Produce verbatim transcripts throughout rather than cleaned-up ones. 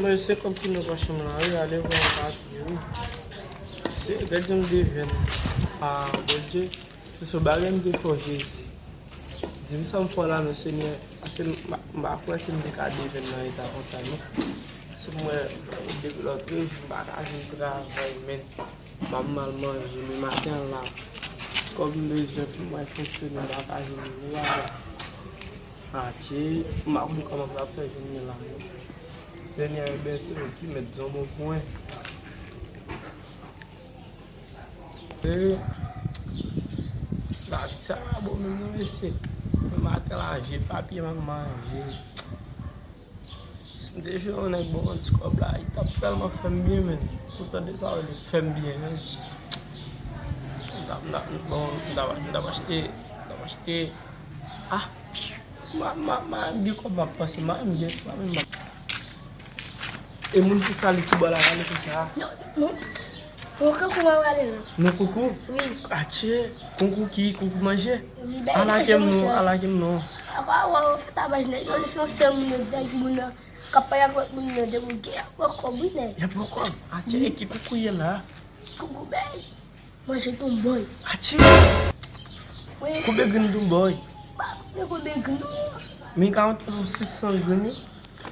Mwen se kòb ki nan pòch mwen lan, wi, ale vwè yon papye, wi. Se, gad jan m devèn a Bondye, se sou bagay m te fè w Jezi. Di m sa m fè w la non, Senyè, paske m pa, m pa kwè ke m te ka devèn nan eta konsa, non. Se mwen, de lòt jou, m pa ka jwenn travay, men. M ap mal manje, men maten an la, kòb m bezwen pou mwen fonksyone, m pa ka jwenn yon bagay. Adje, m pa konn kòman m ap fè jwenn li la, non. Senyè, ebyen, se ou ki mèt di yon mo pou mwen. Ee, lavi sa pa bon menm non, mesye. Men maten la, je papye m ap manje. Si m te jwenn yon nèg ban m yon ti kòb la, li t ap tèlman fè m byen, men. Ou tande sa w rele fè m byen, an, G. M t ap, m t ap, bon, m t ap, m t ap achte, m t ap achte. Ah! M a, m a, m a gen kòb m ap panse, m a, m gen, m a, m a. E moun ki sali ti bò la, rele konsa. Non, non. Bon, kankou m ap rale la. Non, koukou? Wi. Atye, konkou ki, konkou manje? Wi, bèl. Ala manje, kem non, monchè. Ala kem non. Apa, wè, ou fè tabaj nèg yo, li se yon sèl moun yo di ak moun nan, k ap pale ak lòt moun nan, depi w gen, y ap pran kòb, wi, nèg. Y ap pran kòb? Atye, e ki koukou ye la? Koukou bèl. Manje tonbòy. Atye! Wi. Konbyen grenn tonbòy? Pa konbyen, konbyen grenn, non. Men ka yon sis san grenn, wi.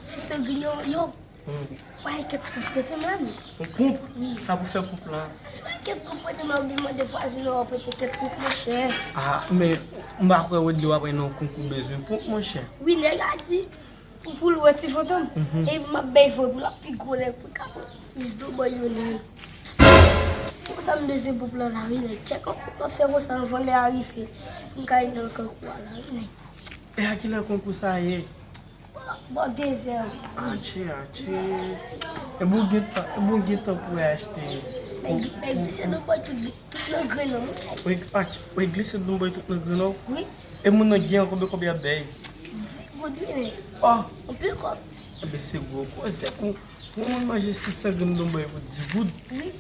Sis san grenn, yo, yo. Hmm. Wè, kèt konp prete m la, non. Yon konp? Wi. Sa pou fè konp la? Se wè kèt konp prete m la, oubyen mande vwazen an prete kèt konp, monchè. Ah, men m pa kwè Wedley w ap pran nan konp ou bezwen konp, monchè. Wi, nèg la di, pou, pou l wè ti fantom. Mhm. E m ap bay vre pou l ap pi gwo nèg, pou l ka pran plis tonbòy yo, nèg. Pou sa m bezwen konp la, la, wi, nèg. Tchèk, konp la fè konsa anvan lè a rive. M ka al nan kankou a la, wi, nèg. E a kilè konkou sa ye? Bò dezè. Atye, atye. E bon gen tan, e bon gen tan pou w achte. Mwen, mwen glise nan bòy tout, tout nan grenn nan, mwen. Ou glise nan bòy tout nan grenn nan? Wi. E moun nan gen konbyen, konbyen y ap bay? Dis goud, wi, nèg. Oh! Anpil kòb. Enben, se gwo koze pou, pou moun manje sis san grenn tonbòy pou dis goud. Wi.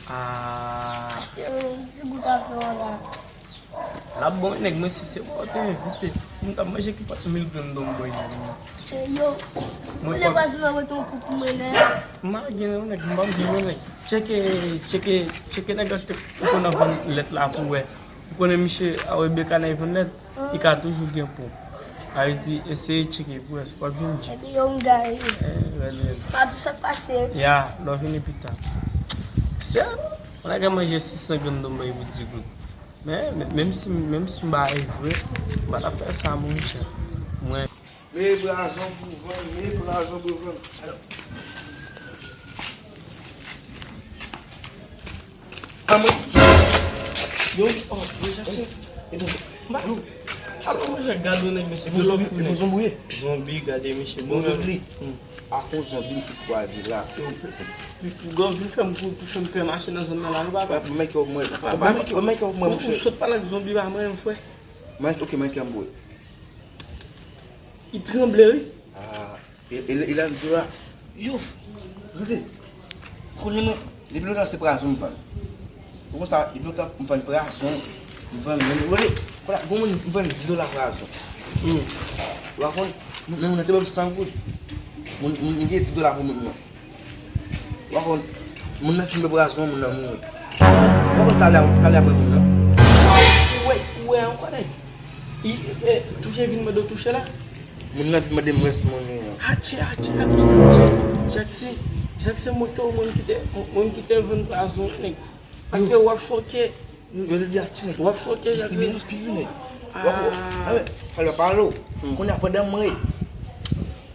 Ah. Achte yon dis goud afè w la. L ap bon, nèg, mwen si se ou te envite, m t ap manje ki pòt mil grenn tonbòy la. Yo, mwen pa si mwen mete yon kou pou mwen la. M pa gen non, nèg, m pa gen non, nèg. Tcheke, tcheke, tcheke nèg la, ou konn ap vann lèt la pou wè. Ou konnen misye a Rebecca nan vann lèt, li ka toujou gen pon. Sa vle di, eseye tcheke pou wè si w ap jwenn djip. Epi yo m gaye. Eh, rèd, rèd. Pa di sa k pase. Ya, lè w vini pita. Se, mwen ka manje sis san grenn tonbòy pou dis goud. Men, men, menm si, menm si m bay vre, m pa t ap fè sa, monchè. Mwen. Men brazon pou vann, men brazon pou vann. Kòman? Yo, oh, mwen chache. M pa, apa mwen jwenn gade yon nèg, mesye, de lòt fou, nèg. Zonbi, gade, mesye, bon, zonbi. Hmm. Akoz zonbi m sot kwaze la. Yo, pi, pi, pi, gòv vin fè m kou, tou fè m pè mache nan zòn nan la, wi, papa. Mwen ki mwen. Papa, mwen ki mwen, monchè. Ou sot pale ak zonbi pa mwen, frè. Mwen, ok, mwen ki mwen. Li tranble, wi. Ah, e, e, e la m di la. Yo, gade. Konnen mwen, depi lontan se prazon m vann. Ou konn sa, depi lontan m vann prazon, m vann, m vann, gade, kola, gon moun m vann dis dola prazon. Hmm. Ou pa konn, men moun nan te ban m san goud. Moun, moun, moun gen dis dola pou moun nan. Ou pa konn, moun nan fin bwè pwazon, moun nan mouri. Ou pa konn talè a, talè a mwen moun nan. Ou wè, ou wè ankò, nèg? I, e, touche vin mande w touche la? Moun nan vin mande m rès monnen an. Atchè, atchè, atchè, atchè. Jackson, Jackson, mwen ki te, mwen ki te vann pwazon, nèg. Paske w ap choke. Yo, yo, yo, ti nèg. W ap choke, Jackson. Li sibi anpil, nèg. Ah. W ap, ah, men, fè l pa pale w. Hmm. Kounye a pandan mwen.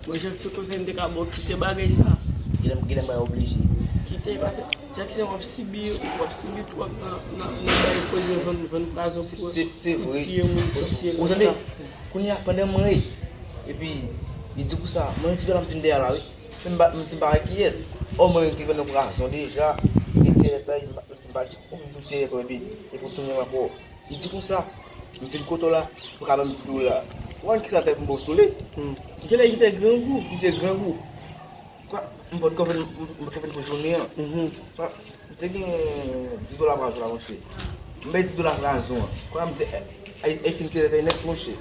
Bon, Jackson, konsèy m te ka ba w, kite bagay sa. Genlè, genlè m pral oblije. Kite, paske Jackson, w ap sibi, w ap sibi twòp nan, nan, nan bagay koze vann, vann pwazon pou, se, se vre, pou tiye moun, pou tiye lòt sa. Ou tande? Kounye a, pandan mwen, epi, li di konsa, mwen, ti bagay la m fin dèyè la, wi. Fè m ba, m di m pa wè kiyès. Ò, mwen menm ki vann nan pwazon deja, li di, epa, m pa di, m di, m di, epi, epi w tounen m ankò. Li di konsa, m vin kote w la, ou ka ban m dis dola. Ou konn kisa l fè pou m ba w sou li? Hmm. Genlè li te grangou. Li te grangou. Kwa, m pot ko fè, m pot ko fè pou jounen an. Mhm. Kwa, m te gen dis dola pwazon la, monchè. M bay dis dola pwazon an. Kwa, m di, e, e, e fin tire tèy nèt, monchè.